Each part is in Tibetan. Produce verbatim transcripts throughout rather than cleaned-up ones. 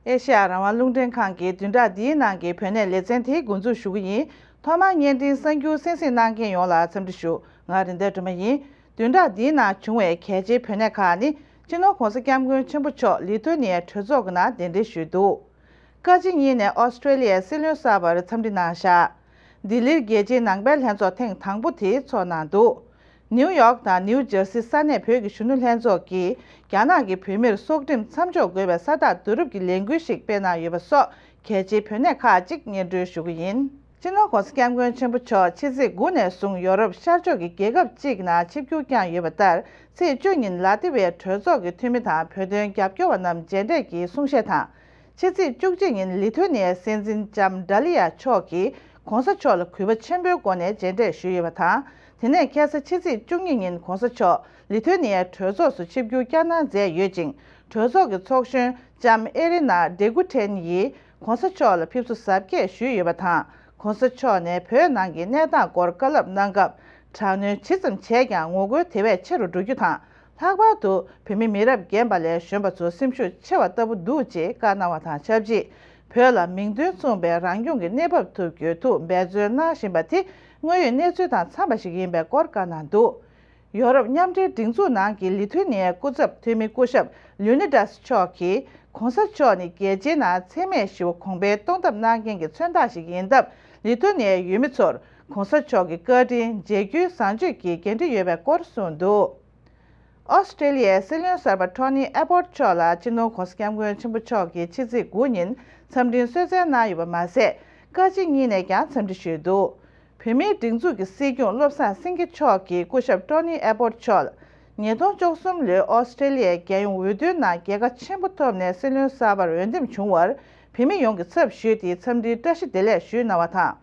ཨེ་ཤེ་ཡ་རང་དབང་རླུང་འཕྲིན་ཁང་གི་བདུན་ཕྲག་འདིའི་ནང་གི་བོད་གནས་ལེ་ཚན་དེ་འགོ་འཛུགས་ཞུ་གི་ཡིན། ཐོག་མར་བརྙན་འཕྲིན་གསར་འགྱུར་གསན་གཟིགས་གནང་མཁན་ཡོངས་ལ་འཚམས་འདྲི་ཞུ། ང་རེད་མདའ་སྒྲོལ་མ་ཡིན། བདུན་ཕྲག་འདིའི་ནང་བྱུང་བའི་གལ་ཆེའི་བོད་གནས་ཁག་ནི། སྤྱི་ནོར་༧གོང་ས་༧སྐྱབས་མགོན་ཆེན་པོ་མཆོག་ལི་ཐོ་ནི་ཡའི་གྲོས་ཚོགས་ཀྱི་ནང་གདན་འདྲེན་ཞུས་འདུག་བཀའ་སྤྱི་གཉིས་ནས་ཨོ་སི་ཀྲེ་ལི་ཡའི་སྲིད་བློན་གསར་པར་འཚམས་འདྲི་གནང་བཞག་ལྡི་ལིར་རྒྱལ་སྤྱིའི་ནང་པའི་ལྷན་ཚོགས་ཐེངས་དང་པོ་དེ་ཚོགས་གནང་འདུག་ནིའུ་ཡོག་དང་ནིའུ་ཇར་སི་ས་གནས་བོད་ཀྱི་གཞོན་ནུ་ལྷན་ཚོགས་ཀྱིས་རྒྱ་ནག་གི་བོད་མིར་སྲོག་ཁྲིམས་མཚམས་འཇོག་དགོས་པའི་ས་རྟགས་བསྡུ་རུབ་ཀྱི་ལས་འགུལ་ཞིག་སྤེལ་གནང་ཡོད་པ་སོགས་གལ་ཆེའི་བོད་གནས་ཁག་ཅིག་སྙན་སྒྲོན་ཞུ་གི་ཡིན། སྤྱི་ནོར་༧གོང་ས་༧སྐྱབས་མགོན་ཆེན་པོ་མཆོག་ཕྱི་ཚེས་དགུ་ནས་བཟུང་ཡོ་རོབ་ཤར་ཕྱོགས་ཀྱི་རྒྱལ་ཁབ་ཅིག་ནང་ཆིབས་བསྒྱུར་བསྐྱངས་ཡོད་པ་ལྟར། ཚེས་བཅུ་ཉིན་ལ་ཏི་ཝའི་གྲོས་ཚོགས་ཀྱི་འཐུས་མི་དང་བོད་དོན་རྒྱབ་སྐྱོར་བ་རྣམས་མཇལ་འཕྲད་ཀྱིས་གསུང་བཤད་དང་། ཕྱི་ཚེས་བཅུ་གཅིག་ཉིན་ལི་ཐོ་ནི་ཡའི་སྲིད་འཛིན་ལྕམ་ཌ་ལི་ཡ་མཆོག་གིས་༧གོང་ས་མཆོག་ལ་གུས་པ་ཆེན་པོའི་སྒོ་ནས་མཇལ་འཕྲད་ཞུས་ཡོད་པ་དང་། དེ་ནས་ཁ་སང་ཕྱི་ཚེས་བཅུ་གཉིས་ཉིན་༧གོང་ས་མཆོག་ལི་ཐོ་ནི་ཡའི་གྲོས་ཚོགས་སུ་ཆིབས་བསྒྱུར་བསྐྱངས་གནང་མཛད་ཡོད་ཅིང་། གྲོས་ཚོགས་ཀྱི་ཚོགས་གཞོན་ལྕམ་ཨེ་རི་ན་ཌེ་ཀུ་ཁྲེན་ཡིས་༧གོང་ས་མཆོག་ལ་ཕེབས་བསུ་གཟབ་རྒྱས་ཞུས་ཡོད་པ་དང་། ༧གོང་ས་མཆོག་ནས་བོད་ནང་གི་གནས་སྟངས་སྐོར་བཀའ་སློབ་གནང་སྐབས། དྲག་གནོན་ཇི་ཙམ་བྱས་ཀྱང་ངོ་རྒོལ་དེ་བས་ཆེ་རུ་འགྲོ་རྒྱུ་དང་། ལྷག་པར་དུ་བོད་མི་མི་རབས་རྒན་པ་ལས་གཞོན་པ་ཚོ་སེམས་ཤུགས་ཆེ་བ་ལྟ་བུ་འདུག་ཅེས་བཀའ་གནང་བ་དང་ཆབས་ཅིག་བོད་ལ་མིང་དོན་མཚུངས་པའི་རང་སྐྱོང་གི་གནས་བབ་ཐོབ་རྒྱུའི་ཐུགས་འབད་བརྩོན་གནང་བཞིན་པ་དེ་དངོས་ཡོད་གནས་ཚུལ་དང་འཚམས་པ་ཞིག་ཡིན་པའི་སྐོར་བཀའ་གནང་འདུག་ཡོ་རོབ་མཉམ་འབྲེལ་སྒྲིག་འཛུགས་ནང་གི་ལི་ཐུ་ནི་ཡའི་སྐུ་ཚབ་འཐུས་མི་སྐུ་ཞབས་ལུ་ནི་ཏཱས་མཆོག་གིས། ༸གོང་ས་མཆོག་ནི་རྒྱལ་སྤྱིའི་ནང་འཚེ་མེད་ཞི་བ་གོང་འཕེལ་གཏོང་ཐབས་གནང་མཁན་གྱི་མཚོན་རྟགས་ཤིག་ཡིན་སྟབས། ལི་ཐུ་ནི་ཡའི་ཡུལ་མི་ཚོར་༸གོང་ས་མཆོག་གི་བཀའ་དྲིན་མཇལ་རྒྱུའི་བཟང་སྤྱོད་ཀྱི་འགན་འཁྲི་ཡོད་པའི་སྐོར་གསུངས་འདུག་ཨོ་སི་ཀྲེ་ལི་ཡའི་སྲིད་བློན་གསར་པ་ཊོ་ནི་ཨེ་བྷོཊ་མཆོག་ལ་སྤྱི་ནོར་༸གོང་ས་༸སྐྱབས་མགོན་ཆེན་པོ་མཆོག་གིས་ཕྱི་ཚེས་དགུ་ཉིན་འཚམས་འཕྲིན་གསོལ་སྩལ་གནང་ཡོད་པ་མ་ཟད། བཀའ་སྤྱི་གཉིས་ནས་ཀྱང་འཚམས་འདྲི་ཞུས་འདུག་བོད་མིའི་སྒྲིག་འཛུགས་ཀྱི་སྲིད་སྐྱོང་བློ་བཟང་སེང་གེ་མཆོག་གིས་སྐུ་ཞབས་ཊོ་ནི་ཨེ་བྷོཊ་མཆོག་ལ་ཉིས་སྟོང་བཅུ་གསུམ་ལོའི་ཨོ་སི་ཀྲེ་ལི་ཡའི་རྒྱལ་ཡོངས་འོས་བསྡུའི་ནང་རྒྱལ་ཁ་ཆེན་པོ་ཐོབ་ནས་སྲིད་བློན་གསར་པར་འོས་འདེམས་བྱུང་བར་བོད་མི་ཡོངས་ཀྱི་ཚབ་ཞུས་ཏེ་འཚམས་འདྲིའི་བཀྲ་ཤིས་བདེ་ལེགས་ཞུས་གནང་བ་དང་།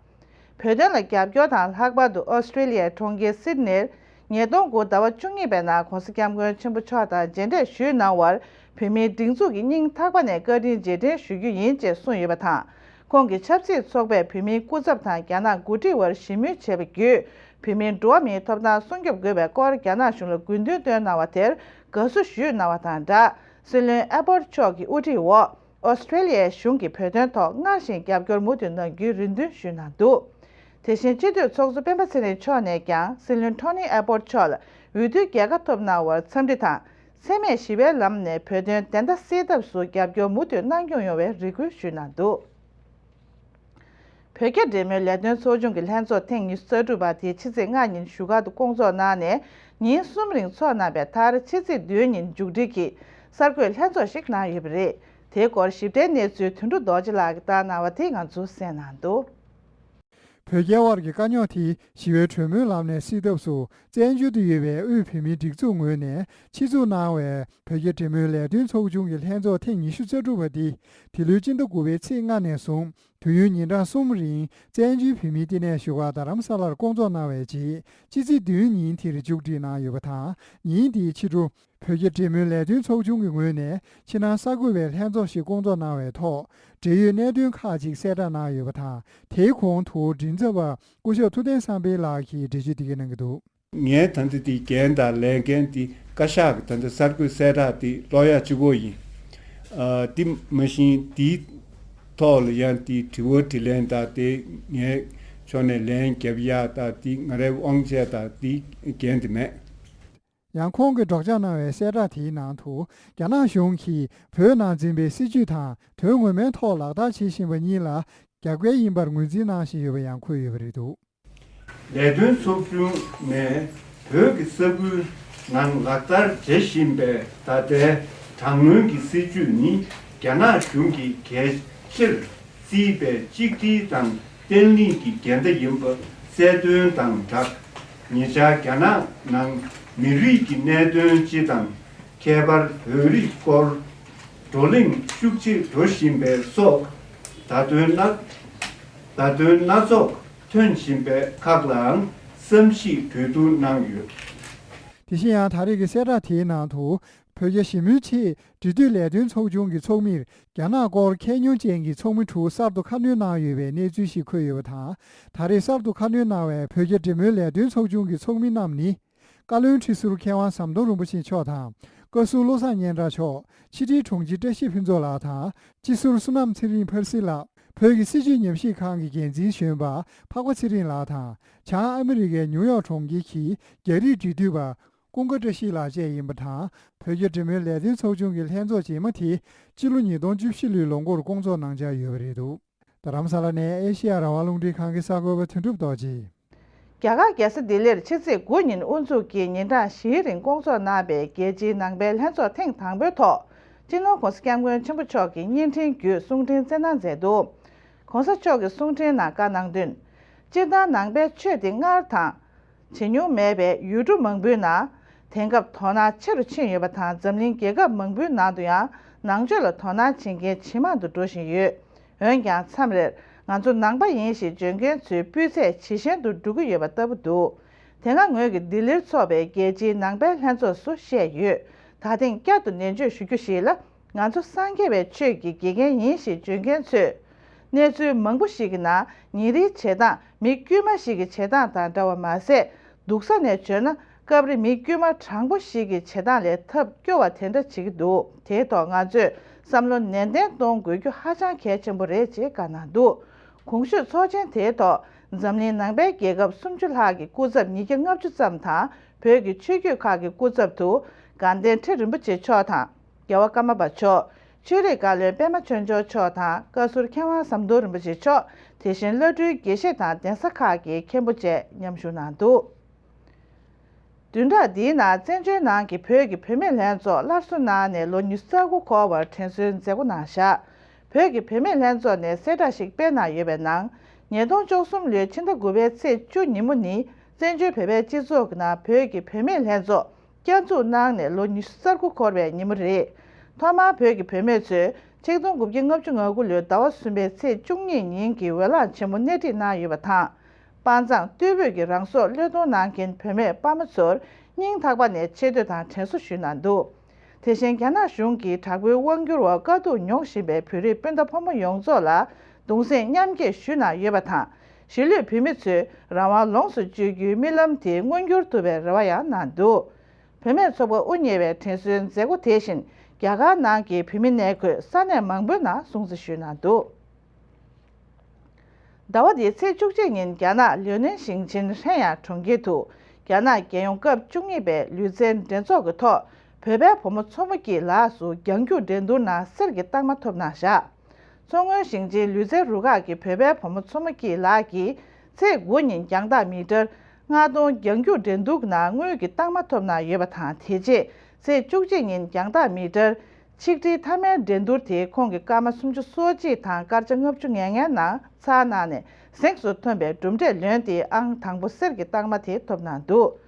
བོད་དོན་ལ་རྒྱབ་སྐྱོར་དང་། ལྷག་པར་དུ་ཨོ་སི་ཀྲེ་ལི་ཡའི་གྲོང་ཁྱེར་སིད་ནེར་ཉིས་སྟོང་དགུ་ཟླ་བ་བཅུ་གཉིས་པའི་ནང་༸གོང་ས་༸སྐྱབས་མགོན་ཆེན་པོ་མཆོག་དང་མཇལ་འཕྲད་ཞུས་གནང་བར་བོད་མིའི་སྒྲིག་འཛུགས་ཀྱི་སྙིང་ཐག་པ་ནས་བཀའ་དྲིན་རྗེས་དྲན་ཞུ་རྒྱུ་ཡིན་ཅེས་གསུངས་ཡོད་པ་དང་། ཁོང་གི་ཆབ་སྲིད་ཚོགས་པས་བོད་མིའི་སྐུ་ཚབ་དང་རྒྱ་ནག་འགོ་ཁྲིད་དབར་ཞི་མོལ་བྱས་པ་བརྒྱུད། བོད་མིའི་འགྲོ་བ་མིའི་ཐོབ་ཐང་སྲུང་སྐྱོབ་དགོས་པའི་སྐོར་རྒྱ་ནག་གཞུང་ལ་དགོས་འདུན་བཏོན་གནང་བ་དེར་དགའ་བསུ་ཞུས་གནང་བ་དང་སྦྲགས། སྲིད་བློན་ཨེ་བྷོཊ་མཆོག་གི་དབུ་ཁྲིད་འོག་ཨོ་སི་ཀྲེ་ལི་ཡའི་གཞུང་གིས་བོད་དོན་ཐོག་སྔར་བཞིན་རྒྱབ་སྐྱོར་མུ་མཐུད་གནང་རྒྱུའི་རེ་འདུན་ཞུས་གནང་འདུག་དེ་བཞིན་སྤྱི་འཐུས་ཚོགས་གཙོ་སྤེན་པ་ཚེ་རིང་མཆོག་ནས་ཀྱང་སྲིད་བློན་ཊོ་ནི་ཨེ་བྷོཊ་མཆོག་ལ་འོས་བསྡུའི་རྒྱལ་ཁ་ཐོབ་གནང་བར་འཚམས་འདྲི་དང་། འཚེ་མེད་ཞི་བའི་ལམ་ནས་བོད་དོན་བདེན་མཐའ་གསལ་ཐབས་སུ་རྒྱབ་སྐྱོར་མུ་མཐུད་གནང་སྐྱོང་ཡོང་བའི་རེ་སྐུལ་ཞུས་གནང་འདུག་བོད་རྒྱ་འབྲེལ་མོལ་ལས་དོན་ཚོགས་ཆུང་གི་ལྷན་ཚོགས་ཐེངས་ཉི་ཤུ་རྩ་དྲུག་པ་དེ་ཕྱི་ཚེས་ལྔ་ཉིན་བཞུགས་སྒར་དུ་སྐོང་ཚོགས་གནང་ནས་ཉིན་གསུམ་རིང་ཚོགས་གནང་བའི་མཐར་ཕྱི་ཚེས་བདུན་ཉིན་མཇུག་སྒྲིལ་གྱིས་གསར་འགོད་ལྷན་ཚོགས་ཤིག་གནང་ཡོད་པ་རེད། དེའི་སྐོར་ཞིབ་ཕྲའི་གནས་ཚུལ་དོན་གྲུབ་རྡོ་རྗེ་ལགས་ཀྱིས་བཏང་གནང་བ་དེ་ང་ཚོས་གསན་གནང་འདུག་བོད་རྒྱའི་དབར་གྱི་དཀའ་རྙོག་དེ་ཞི་བའི་གྲོས་མོལ་ལམ་ནས་སེལ་ཐབས་སུ་བཙན་བྱོལ་དུ་ཡོད་པའི་དབུས་བོད་མིའི་སྒྲིག་འཛུགས་ངོས་ནས་ཆེད་འཛུགས་གནང་བའི་བོད་རྒྱ་འབྲེལ་མོལ་ལས་དོན་ཚོགས་ཆུང་གི་ལྷན་ཚོགས་ཐེངས་ཉི་ཤུ་རྩ་དྲུག་པ་འདི་འདི་ལོའི་སྤྱི་ཟླ་དགུ་པའི་ཚེས་ལྔ་ནས་བཟུང་དུས་ཡུན་ཉིན་གྲངས་གསུམ་རིང་བཙན་བྱོལ་བོད་མིའི་ལྟེ་གནས་བཞུགས་སྒར་རྡ་རམ་ས་ལར་སྐོང་ཚོགས་གནང་བའི་རྗེས་ཕྱི་ཚེས་བདུན་ཉིན་དེར་མཇུག་སྒྲིལ་གནང་ཡོད་པ་དང་། ཉིན་དེའི་ཕྱི་དྲོ་བོད་རྒྱ་འབྲེལ་མོལ་ལས་དོན་ཚོགས་ཆུང་གི་ངོས་ནས་ཕྱི་ནང་གསར་འགོད་པའི་ལྷན་ཚོགས་ཤིག་སྐོང་ཚོགས་གནང་བའི་ཐོག་འབྲེལ་ཡོད་གནད་དོན་ཁག་ཅིག་གསལ་བསྒྲགས་གནང་ཡོད་པ་དང་། དེའི་གོང་དུ་མགྲིན་ཚབ་པ་སྐུ་ཞབས་ཐུབ་བསྟན་བསམ་འཕེལ་ལགས་ཀྱིས་འགྲེལ་བརྗོད་འདི་ག་གནང་གི་འདུག་ངས་ད་ལྟ་འདི་འགན་དང་ལས་འགན་འདི་བཀའ་ཤག་གི་ད་ལྟ་གསར་འགོད་གསལ་བསྒྲགས་འདི་ཀློག་ཡག་གཅིག་པོ་ཡིན། ཨ། འདི་མ་གཞི་འདིའི་ཐོག་ལ་ཡང་འདི་དྲི་བ་དྲིས་ལན་དང་དེ་ངས་ཕྱོགས་ནས་ལན་རྒྱབ་ཡག་དང་འདི་ང་རའི་དབང་ཆ་དང་འདི་འགན་འདི་མེད། ཡང་ཁོང་གིས་སྒྲོག་སྦྱང་གནང་བའི་གསལ་བསྒྲགས་དེའི་ནང་དུ། རྒྱ་ནག་གཞུང་གིས་བོད་ནང་འཛིན་པའི་སྲིད་བྱུས་དང་དོན་ངོ་མའི་ཐོག་ལག་བསྟར་བྱེད་བཞིན་པ་གཉིས་ལ་རྒྱབ་འགལ་ཡིན་པར་ངོས་འཛིན་གནང་བཞིན་ཡོད་པ་ཡང་འཁོད་ཡོད་པ་རེད་འདུག་ལས་དོན་ཚོགས་ཆུང་ནས་བོད་ཀྱི་ས་ཁུལ་ནང་ལག་བསྟར་བྱེད་བཞིན་པའི་ད་ལྟའི་དྲག་གནོན་གྱི་སྲིད་བྱུས་ནི་རྒྱ་ནག་གཞུང་གིས་གལ་ཆེར་བརྩིས་པའི་གཅིག་སྒྲིལ་དང་བརྟན་ལྷིང་གི་འགལ་ཟླ་ཡིན་པ་གསལ་སྟོན་དང་སྦྲགས། ཉེ་ཆར་རྒྱ་ནག་ནང་མི་རིགས་ཀྱི་གནད་དོན་སྤྱི་དང་། ཁྱད་པར་བོད་རིགས་སྐོར་བགྲོ་གླེང་ཤུགས་ཆེ་འགྲོ་བཞིན་པའི་སོགས་བརྡ་དོན་སྣ་བརྡ་དོན་སྣ་ཚོགས་ཐོན་བཞིན་པའི་ཁག་ལའང་བསམ་གཞིག་གྲོས་བསྡུར་གནང་ཡོད། དེ་བཞིན་ཡང་ད་རེས་ཀྱི་གསལ་བསྒྲགས་དེའི་ནང་དུ། བོད་རྒྱ་ཞི་མོལ་ཆེད་འབྲེལ་མཐུད་ལས་དོན་ཚོགས་ཆུང་གི་ཚོགས་མིར་རྒྱ་ནག་སྐོར་ཁྱད་མྱོང་ཅན་གྱི་ཚོགས་མི་དྲུག་གསར་དུ་ཁ་སྣོན་གནང་ཡོད་པའི་གནས་ཚུལ་ཞིག་འཁོད་ཡོད་པ་དང་། ད་རེས་གསར་དུ་ཁ་སྣོན་གནང་བའི་བོད་རྒྱ་འབྲེལ་མོལ་ལས་དོན་ཚོགས་ཆུང་གི་ཚོགས་མི་རྣམས་ནི། བཀའ་བློན་ཁྲི་ཟུར་མཁས་དབང་ཟམ་གདོང་རིན་པོ་ཆེ་མཆོག་དང་། བཀའ་ཟུར་བློ་བཟང་སྙན་གྲགས་མཆོག་ཕྱི་དྲིལ་དྲུང་ཆེ་བཀྲ་ཤིས་ཕུན་ཚོགས་ལགས་དང་། སྤྱི་ཟུར་བསོད་ནམས་ཚེ་རིང་ཕར་སི་ལགས། བོད་ཀྱི་སྲིད་བྱུས་ཉམས་ཞིབ་ཁང་གི་འགན་འཛིན་གཞོན་པ་འཕགས་པ་ཚེ་རིང་ལགས་དང་། བྱང་ཨ་མི་རི་ཀའི་ནིའུ་ཡོག་གྲོང་ཁྱེར་གྱི་རྒྱ་རིགས་འབྲེལ་མཐུད་པ་ཀུན་དགའ་བཀྲ་ཤིས་ལགས་བཅས་ཡིན་པ་དང་། བོད་རྒྱ་འབྲེལ་མོལ་ལས་དོན་ཚོགས་ཆུང་གི་ལྷན་ཚོགས་རྗེས་མ་དེ་སྤྱི་ལོ་ཉིས་སྟོང་བཅུ་བཞི་ལོའི་ལོ་འགོར་བསྐོང་ཚོགས་གནང་འཆར་ཡོད་པ་རེད་འདུག་རྡ་རམ་ས་ལ་ནས་ཨེ་ཤེ་ཡ་རང་དབང་རླུང་འཕྲིན་ཁང་གི་གསར་འགོད་པ་དོན་གྲུབ་རྡོ་རྗེ། རྒྱ་གར་རྒྱལ་ས་ལྡི་ལིར་ཕྱི་ཚེས་དགུ་ཉིན་དབུ་འཛུགས་ཀྱིས་ཉིན་གྲངས་བཞིའི་རིང་བསྐོང་ཚོགས་གནང་བའི་རྒྱལ་སྤྱིའི་ནང་པའི་ལྷན་ཚོགས་ཐེངས་དང་པོའི་ཐོག་སྤྱི་ནོར་༧གོང་ས་༧སྐྱབས་མགོན་ཆེན་པོ་མཆོག་གིས་བརྙན་འཕྲིན་བརྒྱུད་གསུང་འཕྲིན་སྩལ་གནང་མཛད་འདུག ༧གོང་ས་མཆོག་གིས་གསུང་འཕྲིན་ནང་བཀའ་གནང་དོན། སྤྱིར་བཏང་ནང་པའི་ཆོས་འདི་སྔར་དང་། བྱེད་མྱོང་མེད་པའི་ཡུལ་གྲུ་མང་པོའི་ནང་། དེང་སྐབས་དོ་སྣང་ཆེ་རུ་ཕྱིན་ཡོད་པ་དང་། འཛམ་གླིང་རྒྱལ་ཁབ་མང་པོའི་ནང་དུ་ཡང་ནང་ཆོས་ལ་དོ་སྣང་བྱེད་མཁན་ཇེ་མང་དུ་འགྲོ་བཞིན་ཡོད། འོན་ཀྱང་མཚམས་རེར་ང་ཚོ་ནང་པ་ཡིན་ཞེས་བརྗོད་མཁན་ཚོའི་སྤུས་ཚད་ཇེ་ཞན་དུ་འགྲོ་གི་ཡོད་པ་ལྟ་བུ་འདུག་དེ་སྔ་ངོས་ཀྱིས་ལྡི་ལིར་འཚོགས་པའི་རྒྱལ་སྤྱིའི་ནང་པའི་ལྷན་ཚོགས་སུ་བཤད་ཡོད། ད་ཐེངས་བསྐྱར་དུ་ནན་བརྗོད་ཞུ་རྒྱུ་ཞིག་ལ། ང་ཚོ་སངས་རྒྱས་པའི་ཆོས་ཀྱི་དགེ་རྒན་ཡིན་ཞེས་བརྗོད་མཁན་ཚོས། གནས་ཚུལ་མང་པོ་ཞིག་གི་ནང་ཉིན་རེའི་བྱེད་སྟངས་མི་དཀྱུས་མ་ཞིག་གི་བྱེད་སྟངས་དང་འདྲ་བ་མ་ཟད། སྡུག་ས་ནས་བརྗོད་ན་སྐབས་རེ་མི་དཀྱུས་མ་དྲང་པོ་ཞིག་གི་བྱེད་སྟངས་ལས་ཐབས་སྐྱོ་བ་དེ་འདྲ་བྱེད་ཀྱི་འདུག་དེའི་ཐོག་ང་ཚོས་བསམ་བློ་ནན་ཏན་གཏོང་དགོས་རྒྱུ་ཧ་ཅང་གལ་ཆེན་པོ་རེད་ཅེས་བཀའ་གནང་འདུག་གོང་ཞུས་ཚོགས་ཆེན་དེའི་ཐོག་འཛམ་གླིང་ནང་པའི་རྒྱལ་ཁབ་སུམ་ཅུ་ལྷག་གི་སྐུ་ཚབ་ཉིས་བརྒྱ་ལྔ་བཅུ་ཙམ་དང་། བོད་ཀྱི་ཆོས་བརྒྱུད་ཁག་གི་སྐུ་ཚབ་ཏུ་དགའ་ལྡན་ཁྲི་རིན་པོ་ཆེ་མཆོག་དང་། རྒྱལ་བ་ཀརྨ་པ་མཆོག་ཆོས་རིག་བཀའ་བློན་པད་མ་ཆོས་འབྱོར་མཆོག་དང་། བཀའ་ཟུར་མཁས་དབང་ཟམ་གདོང་རིན་པོ་ཆེ་མཆོག་དེ་བཞིན་བླ་སྤྲུལ་དགེ་བཤེས་དང་གདན་ས་ཁག་གི་མཁན་པོ་བཅས་མཉམ་ཞུགས་གནང་འདུག་བདུན་ཕྲག་འདིའི་ནང་བཙན་བྱོལ་ནང་གི་བོད་ཀྱི་བུད་མེད་ལྷན་ཚོགས་སླར་གསོ་གནང་ནས་ལོ་ཉི་ཤུ་རྩ་དགུ་འཁོར་བར་དྲན་གསོའི་མཛད་སྒོ་གནང་བཞག་བོད་ཀྱི་བུད་མེད་ལྷན་ཚོགས་ནས་གསལ་བསྒྲགས་ཤིག་སྤེལ་གནང་ཡོད་པའི་ནང་། ཉིས་སྟོང་བཅུ་གསུམ་ལོའི་ཕྱི་ཟླ་དགུ་པའི་ཚེས་བཅུ་ཉིན་མོ་ནི་བཙན་བྱོལ་བོད་པའི་སྤྱི་ཚོགས་ཀྱི་ནང་བོད་ཀྱི་བུད་མེད་ལྷན་ཚོགས་བསྐྱར་འཛུགས་གནང་ནས་ལོ་ཉི་ཤུ་རྩ་དགུ་འཁོར་བའི་ཉིན་མོ་རེད། ཐོག་མར་བོད་ཀྱི་བུད་མེད་ཚོས་ཆིག་སྟོང་དགུ་བརྒྱ་ལྔ་བཅུ་ང་དགུ་ལོའི་ཟླ་བ་གསུམ་པའི་ཚེས་བཅུ་གཉིས་ཉིན་གྱི་འོས་ལངས་ཆེན་མོ་སྣེ་ཁྲིད་གནང་ཡོད་པ་དང་། དཔའ་མཛངས་རྟུལ་ཕོད་ཀྱི་རང་སྲོག་བློས་གཏོང་གནང་མཁན་བུད་མེད་དཔའ་མོ་ཚོར་སྙིང་ཐག་པ་ནས་ཆེ་བསྟོད་དང་དྲན་གསོ་ཞུས་གནང་འདུག་དེ་བཞིན་རྒྱ་ནག་གཞུང་གིས་དྲག་པོའི་དབང་བསྒྱུར་འོག་དཀའ་སྡུག་མྱོང་བཞིན་པའི་བོད་རིགས་སྤུན་ཟླ་ཕོ་མོ་ཡོངས་རྫོགས་ལ་གདུང་སེམས་མཉམ་སྐྱེད་ཞུས་གནང་ཡོད་པ་དང་། གཞིས་ལུས་བོད་མི་ཚོས་རང་དབང་ལོངས་སུ་སྤྱོད་རྒྱུའི་རྨི་ལམ་དེ་མངོན་འགྱུར་ཐུབ་པའི་རེ་བ་ཡང་གནང་འདུག་བུད་མེད་ཚོགས་པ་དབུ་བརྙེས་པའི་དྲན་གསོའི་མཛད་སྒོ་དེ་བཞིན་རྒྱ་གར་ནང་གི་བོད་མི་གནས་འཁོད་ས་གནས་མང་པོའི་ནང་སྲུང་བརྩི་ཞུས་གནང་འདུག་ཟླ་བ་འདིའི་ཚེས་བཅུ་གཅིག་ཉིན་རྒྱ་ནག་ལིའུ་ནན་ཞིང་ཆེན་ཧྲེན་ཡ་གྲོང་ཁྱེར་དུ་རྒྱ་ནག་རྒྱལ་ཡོངས་སྐབས་བཅུ་གཉིས་པའི་ལུས་རྩལ་འགྲན་ཚོགས་ཀྱི་ཐོག་བོད་པའི་བུ་མོ་མཚོ་མོ་སྐྱིད་ལགས་སུ་རྒྱང་རྒྱུག་འགྲན་བསྡུར་ནང་གསེར་གྱི་རྟགས་མ་ཐོབ་གནང་བཞག་མཚོ་སྔོན་ཞིང་ཆེན་ལུས་རྩལ་རུ་ཁག་གི་བོད་པའི་བུ་མོ་མཚོ་མོ་སྐྱིད་ལགས་ཀྱིས་ཚེས་དགུ་ཉིན་རྒྱང་ཐག་མི་ཊར་ལྔ་སྟོང་རྒྱང་རྒྱུག་འགྲན་བསྡུར་ནང་དངུལ་གྱི་རྟགས་མ་ཐོབ་གནང་ཡོད་པ་དང་། དེ་རྗེས་ཚེས་བཅུ་གཅིག་ཉིན་རྒྱང་ཐག་མི་ཊར་ཆིག་ཁྲིའི་མཐའ་མའི་འགྲན་བསྡུར་དེ་ཁོང་གིས་སྐར་མ་སུམ་ཅུ་སོ་གཅིག་དང་སྐར་ཆ་ལྔ་བཅུ་ང་ལྔའི་ནང་ཚར་གནང་ནས་གཟེངས་སུ་ཐོན་པའི་གྲུབ་འབྲས་ལོན་ཏེ་ཨང་དང་པོ་གསེར་གྱི་རྟགས་མ་དེ་ཐོབ་གནང་འདུག་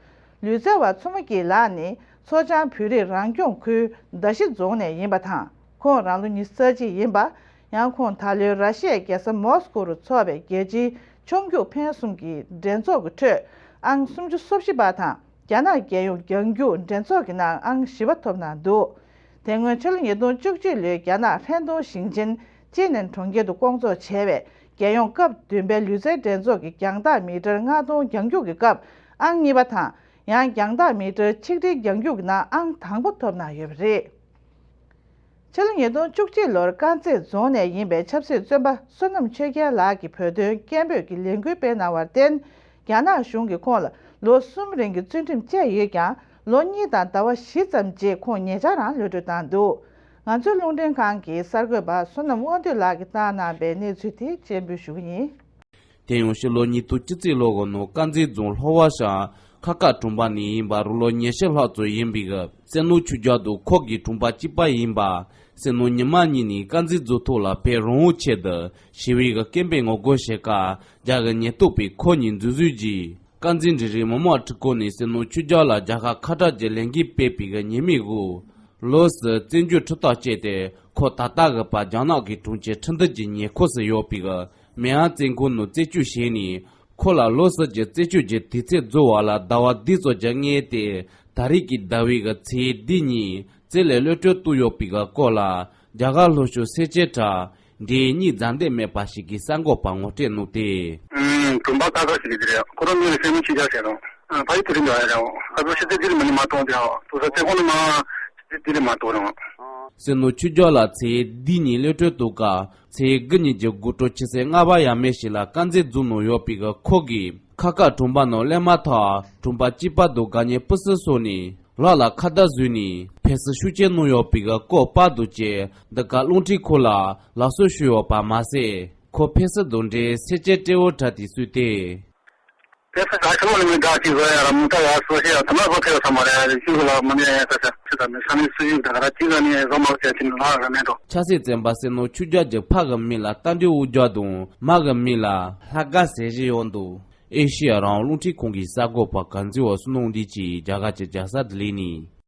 ལུས་རྩལ་བ་མཚོ་མོ་སྐྱིད་ལགས་ནི་མཚོ་བྱང་བོད་རིགས་རང་སྐྱོང་ཁུལ་མདའ་བཞི་རྫོང་ནས་ཡིན་པ་དང་། ཁོང་རང་ལོ་ཉི་ཤུ་རྩ་གཅིག་ཡིན་པ། ཡང་ཁོང་ད་ལོའི་ར་ཤི་ཡའི་རྒྱལ་ས་མོ་སི་ཀོ་རུ་འཚོགས་པའི་རྒྱལ་སྤྱིའི་མཆོང་རྒྱུག་འཕེན་གསུམ་གྱི་འགྲན་ཚོགས་ཀྱི་ཁྲོད་ཨང་སུམ་ཅུ་སོ་བཞི་པ་དང་། རྒྱ་ནག་རྒྱལ་ཡོངས་རྒྱང་རྒྱུག་འགྲན་ཚོགས་ཀྱི་ནང་ཨང་བཞི་པ་ཐོབ་གནང་འདུག་དེ་སྔོན་ཕྱི་ལོ་ཉིས་སྟོང་བཅུ་གཅིག་ལོའི་རྒྱ་ནག་ཧྲན་ཏུང་ཞིང་ཆེན་ཅི་ནན་གྲོང་ཁྱེར་དུ་བསྐོང་ཚོགས་བྱས་པའི་རྒྱལ་ཡོངས་སྐབས་བདུན་པའི་ལུས་རྩལ་འགྲན་ཚོགས་ཀྱི་རྒྱང་ཐག་མི་ཊར་ལྔ་སྟོང་རྒྱང་རྒྱུག་གི་སྐབས་ཨང་གཉིས་པ་དང་། ཡང་རྒྱང་ཐག་མི་ཊར་ཆིག་ཁྲིའི་རྒྱང་རྒྱུག་གི་ནང་ཨང་དང་པོ་ཐོབ་གནང་ཡོད་པ་རེད། ཕྱི་ལོ་ཉིས་སྟོང་བཅུ་གཅིག་ལོར་དཀར་མཛེས་རྫོང་ནས་ཡིན་པའི་ཆབ་སྲིད་བཙོན་པ་བསོད་ནམས་ཆོས་རྒྱལ་ལགས་ཀྱིས་བོད་དོན་སྐད་འབོད་ཀྱི་ལས་འགུལ་སྤེལ་གནང་བར་བརྟེན། རྒྱ་ནག་གཞུང་གིས་ཁོང་ལ་ལོ་གསུམ་རིང་གི་བཙོན་ཁྲིམས་བཅད་ཡོད་ཀྱང་། ལོ་གཉིས་དང་ཟླ་བ་བཞི་ཙམ་རྗེས་ཁོང་ཉེ་ཆར་རང་གློད་གྲོལ་བཏང་འདུག་ང་ཚོའི་རླུང་འཕྲིན་ཁང་གི་གསར་འགོད་པ་བསོད་ནམས་དབང་འདུས་ལགས་ཀྱིས་བཏང་གནང་པའི་གནས་ཚུལ་དེ་སྤྱན་འབུལ་ཞུ་གི་ཡིན། དེ་ཡང་ཕྱི་ལོ་ཉིས་སྟོང་བཅུ་གཅིག་ལོ་གི་ནང་དཀར་མཛེས་རྫོང་ལྷོ་བ་ཤང་ཁ་ཀ་གྲོང་པ་ནས་ཡིན་པ་རང་ལོ་ཉི་ཤུ་ལྷག་ཙམ་ཡིན་པའི་བསོད་ནམས་ཆོས་རྒྱལ་དང་ཁོང་གི་གྲོང་པ་གཅིག་པ་ཡིན་པ། བསོད་ནམས་ཉི་མ་གཉིས་ནས་དཀར་མཛེས་རྫོང་ཐོག་ལ་བོད་རང་དབང་ཆེད་དུ་ཞི་བའི་སྐད་འབོད་ངོ་རྒོལ་བྱེད་སྐབས་རྒྱ་གི་ཉེན་རྟོག་པས་ཁོང་གཉིས་འཛིན་བཟུང་གིས། དཀར་མཛེས་འབྲིང་རིམ་མི་དམངས་ཁྲིམས་ཁང་ནས་བསོད་ནམས་ཆོས་རྒྱལ་ལ་རྒྱལ་ཁབ་ཁ་བྲལ་གྱི་ལས་འགུལ་སྤེལ་བའི་ཉེས་མིང་འོག་ལོ་གསུམ་བཙོན་འཇུག་ཁྲིམས་ཐག་བཅད་དེ། ཁོང་ད་ལྟ་གི་བར་རྒྱ་ནག་གི་གྲོང་ཁྱེར་ཁྲིན་ཏུའུ་གྱི་ཉེ་འཁོར་སུ་ཡོད་པའི་མེ་ཨན་བཙོན་ཁང་ནང་རྩད་གཅོད་བྱས་ནས། ཁོང་ལ་ལོ་གསུམ་གྱི་རྩད་གཅོད་ཀྱི་དུས་ཚོད་རྫོགས་པ་ལ་ཟླ་བ་བདུན་ཙམ་གྱི་སྔོན་ཏེ། ད་རེས་ཀྱི་ཟླ་བའི་གི་ཚེས་བདུན་ཉིན་བཙོན་ལས་གློད་གྲོལ་བཏང་ཡོད་པའི་སྐོར་ལ། རྒྱ་གར་ལྷོ་ཕྱོགས་སེར་བྱེས་ཁྲ་འབྲེལ་གཉིས་རྫ་འདེད་མེད་པ་ཞིག་གིས་གསར་འགོད་པར་ངོ་སྤྲོད་གནང་སྟེ། ཨུམ། གྲོང་པ་ཀ་ཁ་ཞིག་གི་དེ་རེད། ཁོ་རང་མིང་ལ་བསོད་ནམས་ཆོས་རྒྱལ་ཟེར་རོ། ཨ། ཕ་ཡུལ་དེ་རིང་འདྲ་བ་རེད། ཁ་སང་ཕྱི་ཚེས་བདུན་ལ་མ་ནི་མ་གཏོང་དེ། དུ་ས་ཚེ་ཁོ་ནི་མ། དེ་དེ་ལས་མ་གཏོགས་རང་། སེར་སྣ་ཆོས་རྒྱལ་ལགས་ཚེས་བདུན་ཉིན་གློད་གྲོལ་དུས་སྐབས་ཚེས་དགུ་ཉིན་གྱི་དགོང་དྲོ་ཆུ་ཚོད་ལྔ་པ་ཡས་མས་ཤིག་ལ་དཀར་མཛེས་རྫོང་ནང་ཡོད་པའི་ཁོ་གིས་ཁ་ཁ་གྲོང་པ་ནང་སླེབས་མ་ཐག་གྲོང་པ་གཅིག་པ་དང་དགའ་ཉེ་སྤུན་སྲིང་སོགས་ནས་ལག་ལ་ཁ་བརྡ་བཟོས་ནས་ཕེབས་བསུ་ཤུགས་ཆེ་གནང་ཡོད་པའི་སྐོར་པར་དང་བཅས་འདི་ག་རླུང་འཕྲིན་ཁང་ལ་ལབ་གསོལ་ཞུས་ཡོད་པ་མ་ཟད། ཁོ་ཕེབས་བསུ་དང་འབྲེལ་གསལ་བྱེད་སྤྲོ་བོ་དྲ་དེ་གསོས་ཏེ། དེ་ཚོ་ད་ཆུ་བོ་ནི་མི་འདྲ་གཅིག་བཟོ་ཡ་ར་མུ་ཏ་ཡ་སོ་ཤེ་ཡ་དུ་མ་བཟོ་ཐེ་ས་མ་རེད། ཤུ་གུ་ལ་མ་ནེ་ཡ་ས་ཆ་ཆུ་ད་མི་ས་མི་སུ་ཡུག་ད་ག་ར་གཅིག་ལ་ནི་བཟོ་མ་བྱ་ཆི་ནི་ལ་ར་མེད་དོ། ཆབ་སྲིད་བཙོན་པ་སེར་སྣ་ཆོས་རྒྱལ་གྱི་ཕ་གི་མིང་ལ་རྟ་མགྲིན་དབང་རྒྱལ་དང་མ་གི་མིང་ལ་ལྷ་དགའ་ཟེར་བཞིན་ཡོད་འདུག་ཨེ་ཤེ་ཡ་རང་དབང་རླུང་འཕྲིན་ཁང་གི་གསར་འགོད་པ་གངས་འཛིན་འོད་ཟེར་གནང་འདི་གཅིག་རྒྱ་གར་གྱི་རྒྱལ་ས་ལྡི་ལི་ནས།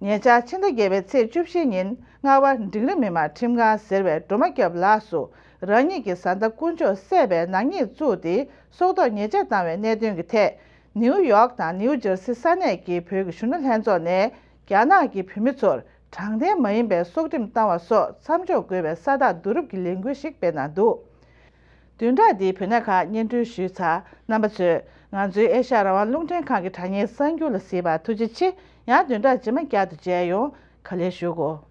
ཉེ་ཆར་ཕྱི་ཟླ་བརྒྱད་པའི་ཚེས་བཅུ་བཞི་ཉིན་རྔ་བ་འབྲིང་རིམ་མི་དམངས་ཁྲིམས་ཁང་ཟེར་བས་སྒྲོལ་མ་སྐྱབས་ལགས་སུ་རང་ཉིད་ཀྱི་བཟའ་ཟླ་དཀོན་མཆོག་བསད་པའི་ནག་ཉེས་བཙུགས་ཏེ་སྲོག་ཐོག་ཉེས་ཆད་བཏང་བའི་གནད་དོན་གྱི་ཐད། ནིའུ་ཡོག་དང་ནིའུ་ཇར་སི་ས་གནས་ཀྱི་བོད་ཀྱི་གཞོན་ནུ་ལྷན་ཚོགས་ནས་རྒྱ་ནག་གི་བོད་མི་ཚོར་དྲང་བདེན་མ་ཡིན་པའི་སྲོག་ཁྲིམས་བཏང་བ་སོགས་མཚམས་འཇོག་དགོས་པའི་ས་རྟགས་བསྡུ་རུབ་ཀྱི་ལས་འགུལ་ཞིག་སྤེལ་གནང་འདུག་བདུན་ཕྲག་འདིའི་བོད་གནས་ཁག་སྙན་སྒྲོན་ཞུས་ཚར། རྣམ་པ་ཚོས་ང་ཚོའི་ཨེ་ཤ་ཡ་རང་དབང་རླུང་འཕྲིན་ཁང་གི་དྲ་བརྙན་གསར་འགྱུར་ལ་གཟིགས་པར་ཐུགས་རྗེ་ཆེ། ཡང་བདུན་ཕྲག་རྗེས་མ་བསྐྱར་དུ་མཇལ་ཡོང་། ག་ལེར་བཞུགས་གོ།